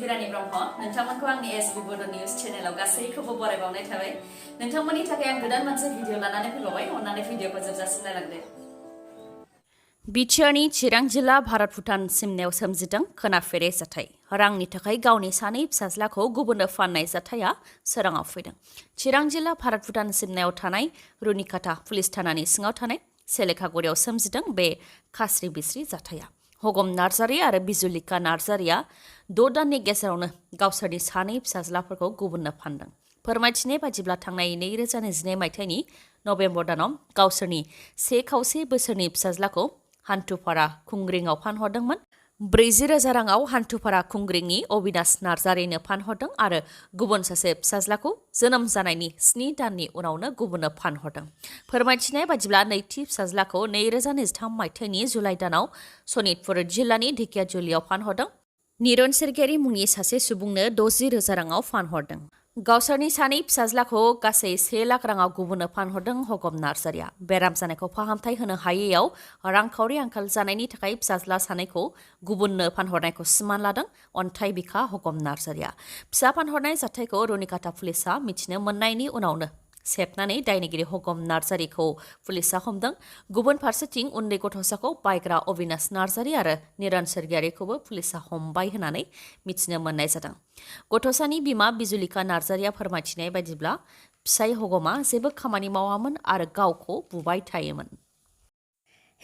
सिबिरानि ब्रह्म नोंथांमोनखौ आंनि एसबी बड' निउज चेनेलाव गासैखौबो बरायबावनाय थाबाय नोंथांमोननि थाखाय आं गोदान मोनसे भिडिअ लानानै फैबावबाय अन्नानै भिडिअखौ जोबजासिम नायलांदो BTRनि चिरां जिल्ला भारत भुटान सिमनायाव सोमजिदों खोनाफेरै जाथाय रांनि थाखाय गावनि सानै फिसाज्लाखौ गुबुननो फाननाय जाथाया सोराङाव फैदों चिरां जिल्ला भारत भुटान सिमनायाव थानाय रुनिकाटा पुलिस थानानि सिङाव थानाय सेलेखागुरियाव सोमजिदों बे खास्रि बिस्रि जाथाया हगम नार्जारि आरो बिजुलिका नार्जारिया 6 दाननि गेजेरावनो गावसोरनि सानै फिसाज्लाफोरखौ गुबुननो फानदों फोरमायथिनाय बादिब्ला थांनाय 2012 मायथाइनि नभेम्बर दानाव गावसोरनि 1.5 बोसोरनि फिसाज्लाखौ हान्थुपारा खुंग्रिंआव फानहरदोंमोन 40,000 राङाव हान्थुपारा खुंग्रिंनि अबिनाश नार्जारिनो फानहरदों आरो गुबुन सासे फिसाज्लाखौ जोनोम जानायनि 7 दाननि उनावनो गुबुननो फानहरदों फोरमायथिनाय बादिब्ला नैथि फिसाज्लाखौ 2023 मायथाइनि जुलाइ दानाव सनितपुर जिल्लानि ढेकियाजुलियाव फानहरदों निरन सरगियारि मुंनि सासे सुबुंनो 60,000 राङाव फानहरदों गावसोरनि सानै फिसाज्लाखौ गासै 1 लाख राङाव गुबुननो फानहरदों हगम नार्जारिया बेराम जानायखौ फाहामथाय होनो हायैयाव रांखावरि आंखाल जानायनि थाखाय फिसाज्ला सानैखौ गुबुननो फानहरनायखौ सिमान लादों अन्थाइ बिखा हगम नार्जारिया फिसा फानहरनाय जाथायखौ रुनिकाटा पुलिसा मिथिनो मोननायनि उनावनो सेबनानै दायनिगिरि हगम नार्जारिखौ पुलिसा हमदों गुबुन फारसेथिं उन्दै गथ'साखौ बायग्रा अबिनाश नार्जारि आरो निरन सरगियारिखौबो पुलिसा हमबाय होननानै मिथिनो मोननाय जादों गथ'सानि बिमा बिजुलिका नार्जारिया फोरमायथिनाय बायदिब्ला फिसाय हगमा जेबो खामानि मावामोन आरो गावखौ बुबाय थायोमोन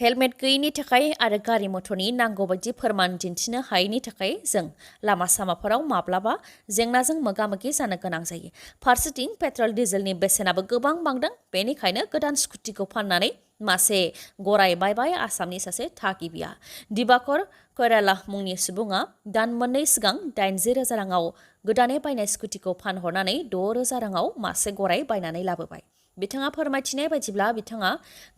हेलमेट गैयिनि थाखाय आरो गारि मटरनि नांगौ बायदि फोरमान दिन्थिनो हायैनि थाखाय जों लामा सामाफोराव माब्लाबा जेंनाजों मोगा-मोगि जानो गोनां जायो फारसेथिं पेट्रल डिजेलनि बेसेनाबो गोबां बांदों बेनिखायनो गोदान स्कुटिखौ फाननानै मासे गराय बायबाय आसामनि सासे थागिबिया दिबाकर कयराला मुंनि सुबुङा दान मोननै सिगां 80,000 राङाव गोदानै बायनाय स्कुटिखौ फानहरनानै 6,000 राङाव मासे गराय बायनानै लाबोबाय बिथाङा फोरमायथिनाय बायदिब्ला बिथाङा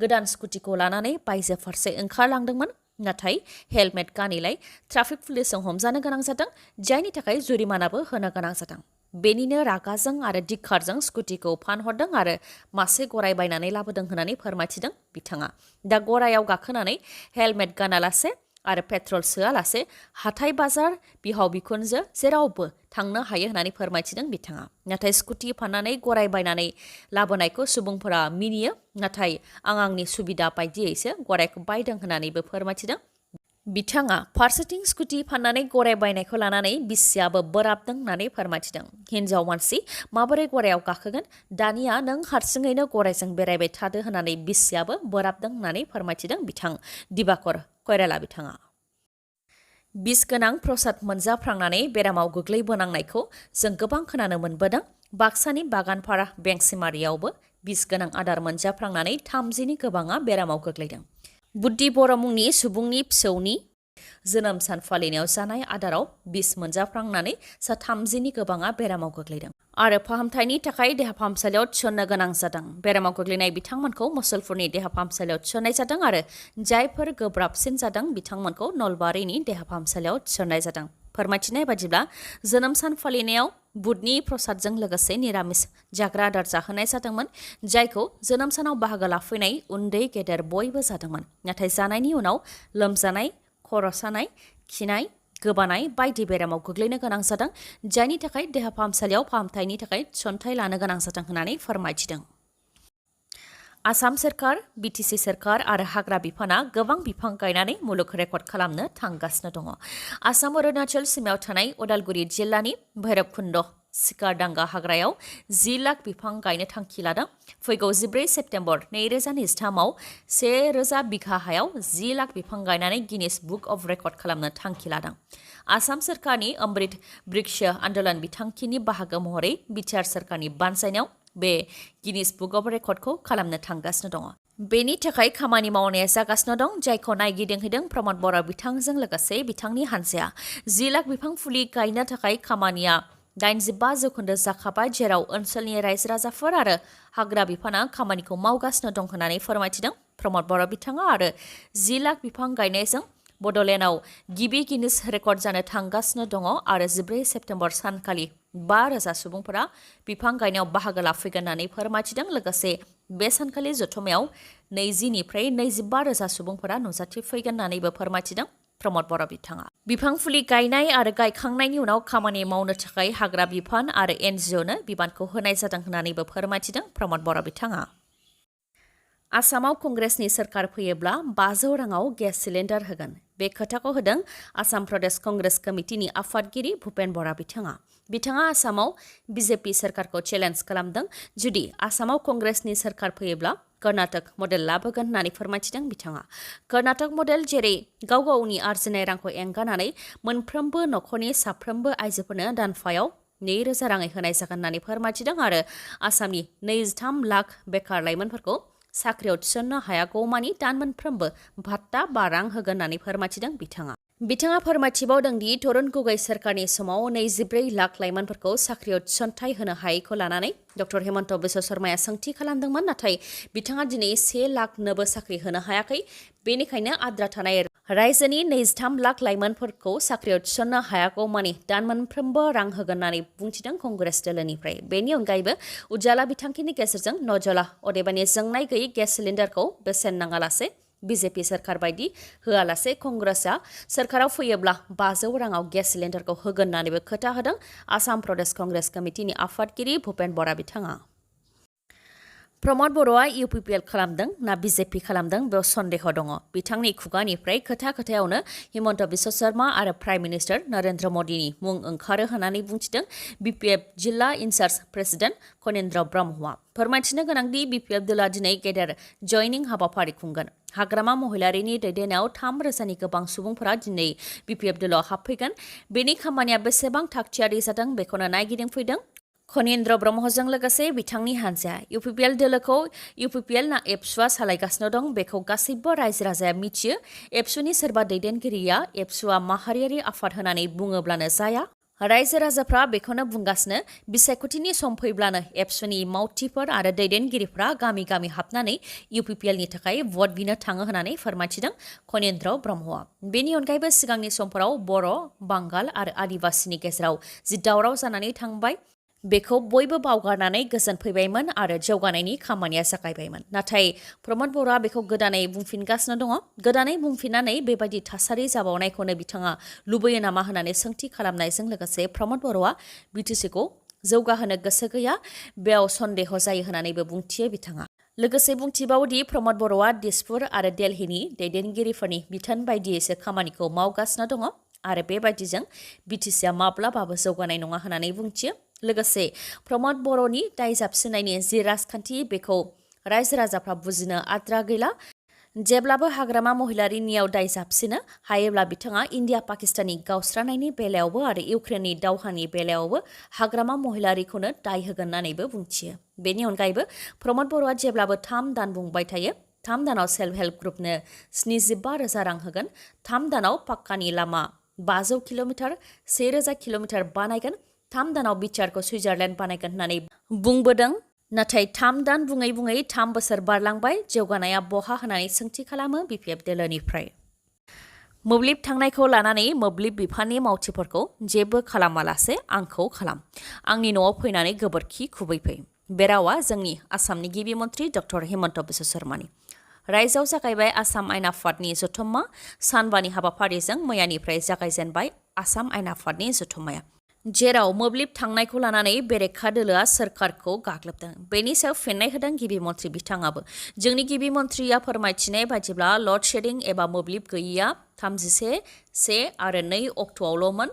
गोदान स्कुटिखौ लानानै बायजो फारसे ओंखारलांदोंमोन नाथाय हेलमेट गानैलाय ट्राफिक पुलिसजों हमजानो गोनां जादों जायनि थाखाय जुरिमानाबो होनो गोनां जादों बेनिनो रागाजों आरो दिक्कारजों स्कुटिखौ फानहरदों आरो मासे गराय बायनानै लाबोदों होननानै फोरमायथिदों बिथाङा दा गरायाव गाखोनानै हेलमेट गानालासे आरो पेट्रल सोआलासे हाथाय बाजार बिहाव बिखुनजो जेरावबो थांनो हायो होननानै फोरमायथिदों बिथाङा नाथाय स्कुटि फाननानै गराय बायनानै लाबोनायखौ सुबुंफोरा मिनियो नाथाय आंनि सुबिदा बायदियैसो गरायखौ बायदों होननानैबो फोरमायथिदों बिथाङा फारसेथिं स्कुटि फाननानै गराय बायनायखौ लानानै बिसियाबो बोराबदों होननानै फोरमायथिदों हिन्जाव मानसि माबोरै गरायाव गाखोगोन दानिया नों हारसिङैनो गरायजों बेरायबाय थादो होननानै बिसियाबो बोराबदों होननानै फोरमायथिदों बिथां दिबाकर कयराला बिथाङा बिस गोनां प्रसाद मोनजाफ्रांनानै बेरामाव गोग्लैबोनांनायखौ जों गोबां खोनानो मोनबोदों बाक्सानि बागानपारा बेंसिमारियावबो बिस गोनां आदार मोनजाफ्रांनानै 30नि गोबाङा बेरामाव गोग्लैदों बुद्धि बर' मुंनि सुबुंनि फिसौनि जोनोम सान फालिनायाव जानाय आदाराव बिस मोनजाफ्रांनानै 30नि गोबाङा बेरामाव गोग्लैदों आरो फाहामथायनि थाखाय देहा फाहामसालियाव थिसननो गोनां जादों बेरामाव गोग्लैनाय बिथांमोनखौ मुसलपुरनि देहा फाहामसालियाव थिसननाय जादों आरो जायफोर गोब्राबसिन जादों बिथांमोनखौ नलबारिनि देहा फाहामसालियाव थिसननाय जादों फोरमायथिनाय बादिब्ला जोनोम सान फालिनायाव बुधनि प्रसादजों लोगोसे निरामिस जाग्रा आदार जाहोनाय जादोंमोन जायखौ जोनोम सानाव बाहागो लाफैनाय उन्दै गेदेर बयबो जादोंमोन नाथाय जानायनि उनाव लोमजानाय खर' सानाय खिनाय गोबानाय बायदि बेरामाव गोग्लैनो गोनां जादों जायनि थाखाय देहा फाहामसालियाव फाहामथायनि थाखाय थिसनथाय लानो गोनां जादों होननानै फोरमायथिदों आसाम सोरखार बिटिसि सोरखार आरो हाग्रा बिफाना गोबां बिफां गायनानै मुलुग रेकर्ड खालामनो थांगासिनो दङ आसाम अरुणाचल सीमायाव थानाय उदालगुरि जिल्लानि भैरबकुन्द सिकारडांगा हाग्रायाव 10 लाख बिफां गायनो थांखि लादों फैगौ 14 सेप्तेम्बर 2023 आव 1,000 बिघा हायाव 10 लाख बिफां गायनानै गिनिस बुक अफ रेकर्ड खालामनो थांखि लादों आसाम सोरखारनि अमृत बृक्ष आन्दोलन बिथांखिनि बाहागो महरै BTR सोरखारनि बानजायनायाव बे गिनिस बुक अफ रेकर्डखौ खालामनो थांगासिनो दङ बेनि थाखाय खामानि मावनाया जागासिनो दं जायखौ नायगिदिंहैदों प्रमद बर' बिथांजों लोगोसे बिथांनि हानजाया 10 लाख बिफां फुलि गायनो थाखाय खामानिया 85% जाखाबाय जेराव ओनसोलनि रायजो राजाफोर आरो हाग्रा बिफाना खामानिखौ मावगासिनो दं होननानै फोरमायथिदों प्रमद बर' बिथाङा आरो 10 लाख बिफां गायनायजों बड'लेण्डआव गिबि गिनिस रेकर्ड जानो थांगासिनो दङ आरो 14 सेप्तेम्बर सानखालि 5,000 सुबुंफोरा बिफां गायनायाव बाहागो लाफैगोन होननानै फोरमायथिदों लोगोसे बे सानखालि जथुमायाव 20 निफ्राय 25,000 सुबुंफोरा नुजाथिफैगोन होननानैबो फोरमायथिदों प्रमद बर' बिथाङा बिफां फुलि गायनाय आरो गायखांनायनि उनाव खामानि मावनो थाखाय हाग्रा बिफान आरो NGOनो बिबानखौ होनाय जादों होननानैबो फोरमायथिदों प्रमद बर' बिथाङा आसामाव कंग्रेसनि सोरखार फैयोब्ला 500 राङाव गेस सिलिन्डार होगोन बे खोथाखौ होदों आसाम प्रदेश कंग्रेस कमिटिनि आफादगिरि भुपेन बर' बिथाङा आसामाव BJP सोरखारखौ चेलेन्ज खालामदों जुदि आसामाव कंग्रेसनि सोरखार फैयोब्ला कर्नाटक मडेल लाबोगोन होननानै फोरमायथिदों बिथाङा कर्नाटक मडेल जेरै गाव गावनि आरजिनाय रांखौ एंगारनानै मोनफ्रोमबो नखरनि साफ्रोमबो आइजोफोरनो दानफायाव 2,000 राङै होनाय जागोन होननानै फोरमायथिदों आरो आसामनि 23 लाख बेकार लाइमोनफोरखौ साख्रियाव थिसननो हायागौमानि दान मोनफ्रोमबो भात्ता बा रां होगोन होननानै फोरमायथिदों बिथाङा फोरमायथिबावदों दि तरुण गगৈ सोरखारनि समाव 24 लाख लाइमोनफोरखौ साख्रियाव थिसनथाइ होनो हायैखौ लानानै डक्टर हेमन्त बिश्व शर्माया सोंथि खालामदोंमोन नाथाय बिथाङा दिनै 1 लाखनोबो साख्रि होनो हायाखै बेनिखायनो आद्रा थानाय रायजोनि 23 लाख लाइमोनफोरखौ साख्रियाव थिसननो हायागौमानि दान मोनफ्रोमबो रां होगोन होननानै बुंथिदों कंग्रेस दोलोनिफ्राय बेनि अनगायैबो उजाला बिथांखिनि गेजेरजों नजला अदेबानि जोंनाय गैयै गेस सिलिन्डारखौ बेसेन नाङालासे BJP सोरखार बायदि होआलासे कंग्रेसआ सोरखाराव फैयोब्ला 500 राङाव गेस सिलिन्डारखौ होगोन होननानैबो खोथा होदों आसाम प्रदेश कंग्रेस कमिटिनि आफादगिरि भुपेन बर' बिथाङा प्रमद बर'आ UPPL खालामदों ना BJP खालामदों बेयाव सन्देह दङ बिथांनि खुगानिफ्राय खोथायावनो हेमन्त बिश्व शर्मा आरो प्राइम मिनिस्टार नरेन्द्र मदिनि मुं ओंखारो होननानै बुंथिदों BPF जिल्ला इनचार्ज प्रेसिडेन्ट खनेन्द्र ब्रह्मआ फोरमायथिनो गोनांदि BPF दोला दिनै गेदेर जयनिं हाबाफारि खुंगोन हाग्रामा महिलारिनि दैदेननायाव 3,000नि गोबां सुबुंफोरा दिनै BPF दोलाव हाबफैगोन बेनि खामानिया बेसेबां थागथियारि जादों बेखौनो नायगिदिंफैदों खनेन्द्र ब्रह्मजों लोगोसे बिथांनि हान्जाया UPPL दोलोखौ UPPL ना एबसुआ सालायगासिनो दं बेखौ गासैबो रायजो राजाया मिथियो एबसुनि सोरबा दैदेनगिरिया एबसुआ माहारियारि आफाद होननानै बुङोब्लानो जाया रायजो राजाफ्रा बेखौनो बुंगासिनो बिसायख'थिनि सम फैब्लानो एबसुनि मावथिफोर आरो दैदेनगिरिफ्रा गामि गामि हाबनानै UPPLनि थाखाय भट बिनो थाङो होननानै फोरमायथिदों खनेन्द्र ब्रह्मआ बेनि अनगायैबो सिगांनि समफोराव बर' बांगाल आरो आदिबासिनि गेजेराव जि दावराव जानानै थांबाय बेखौ बयबो बावगारनानै गोजोन फैबायमोन आरो जौगानायनि खामानिया जागायबायमोन नाथाय प्रमद बर'आ बेखौ गोदानै बुंफिनगासिनो दङ गोदानै बुंफिननानै बेबायदि थासारि जाबावनायखौनो बिथाङा लुबैयो नामा होननानै सोंथि खालामनायजों लोगोसे प्रमद बर'आ BTCखौ जौगाहोनो गोसो गैया बेयाव सन्देह जायो होननानैबो बुंथियो बिथाङा लोगोसे बुंथिबावदि प्रमद बर'आ दिसपुर आरो दिल्लीनि दैदेनगिरिफोरनि बिथोन बायदियैसो खामानिखौ मावगासिनो दङ आरो बेबायदिजों BTCआ माब्लाबाबो जौगानाय नङा होननानै बुंथियो लोगोसे प्रमद बर'नि दाय जाबसिननायनि जि राजखान्थि बेखौ रायजो राजाफ्रा बुजिनो आद्रा गैला जेब्लाबो हाग्रामा महिलारिनियाव दाय जाबसिनो हायोब्ला बिथाङा इन्डिया पाकिस्ताननि गावस्रानायनि बेलायावबो आरो इउक्रेननि दावहानि बेलायावबो हाग्रामा महिलारिखौनो दाय होगोन होननानैबो बुंथियो बेनि अनगायैबो प्रमद बर'आ जेब्लाबो 3 दान बुंबाय थायो 3 दानाव सेल्फ हेल्प ग्रुपनो 75,000 रां होगोन 3 दानाव पाक्कानि लामा 500 किल'मिटार 1,000 किल'मिटार बानायगोन 3 दानाव BTRखौ सुइजारलेण्ड बानायगोन होननानै बुंबोदों नाथाय 3 दान बुङै 3 बोसोर बारलांबाय जौगानाया बहा होननानै सोंथि खालामो BPF दोलोनिफ्राय मोब्लिब थांनायखौ लानानै मोब्लिब बिफाननि मावथिफोरखौ जेबो खालामालासे आंखौ खालाम आंनि न'आव फैनानै गोबोरखि खुबैफै बे रावा जोंनि आसामनि गिबि मन्थ्रि डक्टर हेमन्त बिश्व शर्मानि रायजोआव जागायबाय आसाम आयेन आफादनि जथुम्मा सानबानि हाबाफारिजों मैयानिफ्राय जागायजेनबाय आसाम आयेन आफादनि जथुम्माया जेराव मोब्लिब थांनायखौ लानानै बेरेखा दोलोआ सोरखारखौ गाग्लोबदों बेनि सायाव फिन्नाय होदों गिबि मन्थ्रि बिथाङाबो जोंनि गिबि मन्थ्रिया फोरमायथिनाय बायदिब्ला लड शेडिं एबा मोब्लिब गैयैया 31, 1 आरो 2 अक्ट'आवल'मोन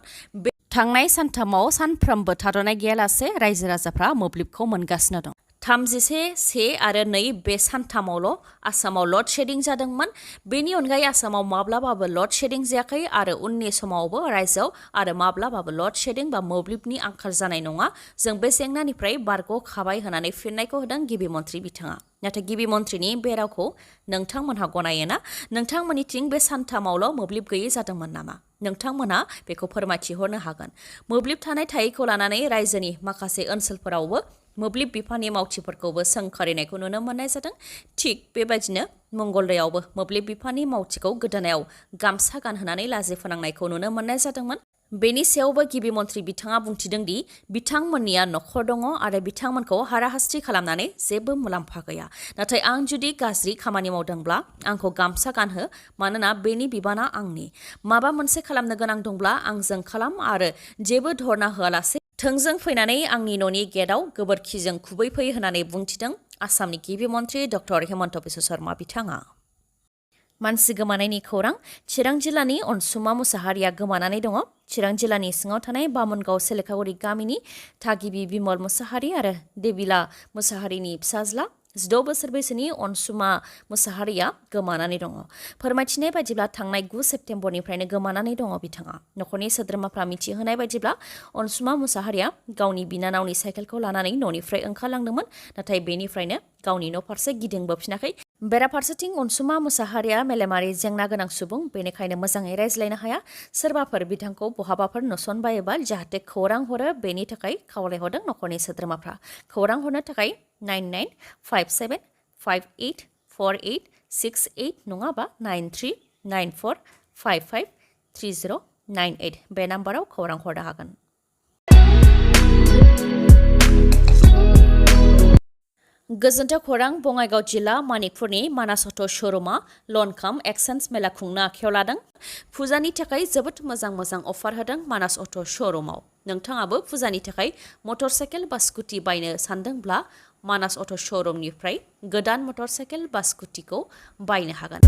थांनाय सानथामाव सानफ्रोमबो थाद'नाय गैयालासे रायजो राजाफ्रा मोब्लिबखौ मोनगासिनो दं 31, 1 आरो 2 बे सानथामावल' आसामाव लड शेडिं जादोंमोन बेनि अनगायै आसामाव माब्लाबाबो लड शेडिं जायाखै आरो उननि समावबो रायजोआव आरो माब्लाबाबो लड शेडिं बा मोब्लिबनि आंखाल जानाय नङा जों बे जेंनानिफ्राय बारग'खाबाय होननानै फिन्नायखौ होदों गिबि मन्थ्रि बिथाङा नाथाय गिबि मन्थ्रिनि बे रावखौ नोंथांमोनहा गनायोना नोंथांमोननिथिं बे सानथामावल' मोब्लिब गैयै जादोंमोन नामा नोंथांमोनहा बेखौ फोरमायथिहरनो हागोन मोब्लिब थानाय थायैखौ लानानै रायजोनि माखासे ओनसोलफोरावबो मोब्लिब बिफाननि मावथिफोरखौबो सोंखारिनायखौ नुनो मोननाय जादों। थिग बेबायदिनो मंगलदैयावबो मोब्लिब बिफाननि मावथिखौ गोदोनायाव गामसा गानहोनानै लाजि फोनांनायखौ नुनो मोननाय जादोंमोन। बेनि सायावबो गिबि मन्थ्रि बिथाङा बुंथिदों दि बिथांमोननिया नखर दङ आरो बिथांमोनखौ हाराहास्ति खालामनानै जेबो मुलाम्फा गैया। नाथाय आं जुदि गाज्रि खामानि मावदोंब्ला आंखौ गामसा गानहो, मानोना बेनि बिबाना आंनि। माबा मोनसे खालामनो गोनां दंब्ला आंजों खालाम आरो जेबो धरना होआलासे थोंजों फैनानै आंनि न'नि गेटआव गोबोरखिजों खुबैफै होननानै बुंथिदों आसामनि गिबि मन्थ्रि डक्टर हिमन्त बिश्व शर्मा बिथाङा। मानसि गोमानायनि खौरां। चिरां जिल्लानि अनसुमा मुसाहारिया गोमानानै दङ। चिरां जिल्लानि सिङाव थानाय बामोनगाव सेलेखागुरि गामिनि थागिबि बिमल मुसाहारि आरो देबिला मुसाहारिनि फिसाज्ला 16 बोसोर बैसोनि अनसुमा मुसाहारिया गोमानानै दङ। फोरमायथिनाय बायदिब्ला थांनाय 9 सेप्तेम्बरनिफ्रायनो गोमानानै दङ बिथाङा। नखरनि सोद्रोमाफ्रा मिथिहोनाय बायदिब्ला अनसुमा मुसाहारिया गावनि बिनानावनि साइकेलखौ लानानै न'निफ्राय ओंखारलांदोंमोन, नाथाय बेनिफ्रायनो गावनि न' फारसे गिदिंबोफिनाखै। बेराफारसेथिं अनसुमा मुसाहारिया मेलेमारि जेंना गोनां सुबुं, बेनिखायनो मोजाङै रायज्लायनो हाया। सोरबाफोर बिथांखौ बहाबाफोर नुसनबायोबा जाहाथे खौरां हरो, बेनि थाखाय खावलायहरदों नखरनि सोद्रोमाफ्रा। खौरां हरनो थाखाय 9957584868 नङाबा 9394553098 बे नाम्बाराव खौरां हरनो हागोन। गोजोन्थों खौरां। बङाइगाव जिल्ला मानिकपुरनि मानास अट' श'रुमा लन काम एक्सचेन्ज मेला खुंनो आखायाव लादों। फुजानि थाखाय जोबोद मोजां अफार होदों मानास अट' श'रुमाव। नोंथाङाबो फुजानि थाखाय मटर साइकेल बा स्कुटि बायनो सानदोंब्ला मानास अट' श'रुमनिफ्राय गोदान मटर साइकेल बा स्कुटिखौ बायनो हागोन।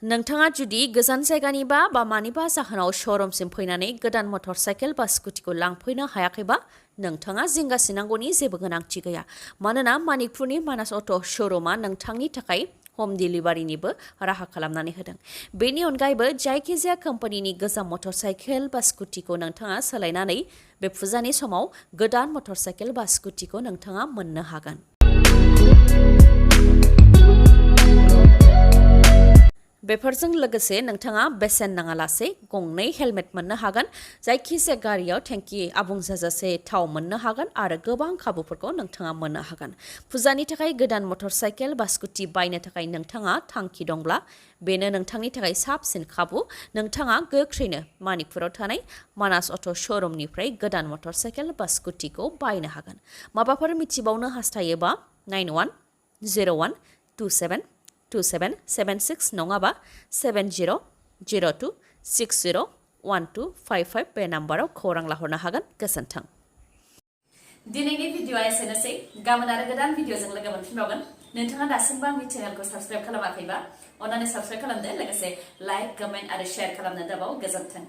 नोंथाङा जुदि गोजान जायगानिबा बा मानिबा जाहोनाव श'रुमसिम फैनानै गोदान मटर साइकेल बा स्कुटिखौ लांफैनो हायाखैबा नोंथाङा जिंगासिनांगौनि जेबो गोनांथि गैया। मानोना मानिकपुरनि मानास अट' श'रुमा नोंथांनि थाखाय हम डिलिभारिनिबो राहा खालामनानै होदों। बेनि अनगायैबो जायखिजाया कम्पानिनि गोजाम मटर साइकेल बा स्कुटिखौ नोंथाङा सोलायनानै बे फुजानि समाव गोदान मटर साइकेल बा स्कुटिखौ नोंथाङा मोननो हागोन। बेफोरजों लोगोसे नोंथाङा बेसेन नाङालासे गंनै हेलमेट मोननो हागोन। जायखिजाया गारियाव टेंकि आबुं जाजासे थाव मोननो हागोन आरो गोबां खाबुफोरखौ नोंथाङा मोननो हागोन। फुजानि थाखाय गोदान मटर साइकेल बा स्कुटि बायनो थाखाय नोंथाङा थांखि दंब्ला बेनो नोंथांनि थाखाय साबसिन खाबु। नोंथाङा गोख्रैनो मानिकपुराव थानाय मानास अट' श'रुमनिफ्राय गोदान मटर साइकेल बा स्कुटिखौ बायनो हागोन। माबाफोर मिथिबावनो हास्थायोबा 9101272776 नङाबा 7002601255 बे नाम्बाराव खौरां लाहरनो हागोन। गोजोन्थों। दिनैनि भिडिअ'आ एसेनोसै। गाबोन आरो गोदान भिडिअ'जों लोगो मोनफिनबावगोन। नोंथाङा दासिमबो आंनि चेनेलखौ साबस्क्राइब खालामाखैबा अन्नानै साबस्क्राइब खालामदो, लोगोसे लाइक, कमेन्ट आरो शेयार खालामनो दाबाव। गोजोन्थों।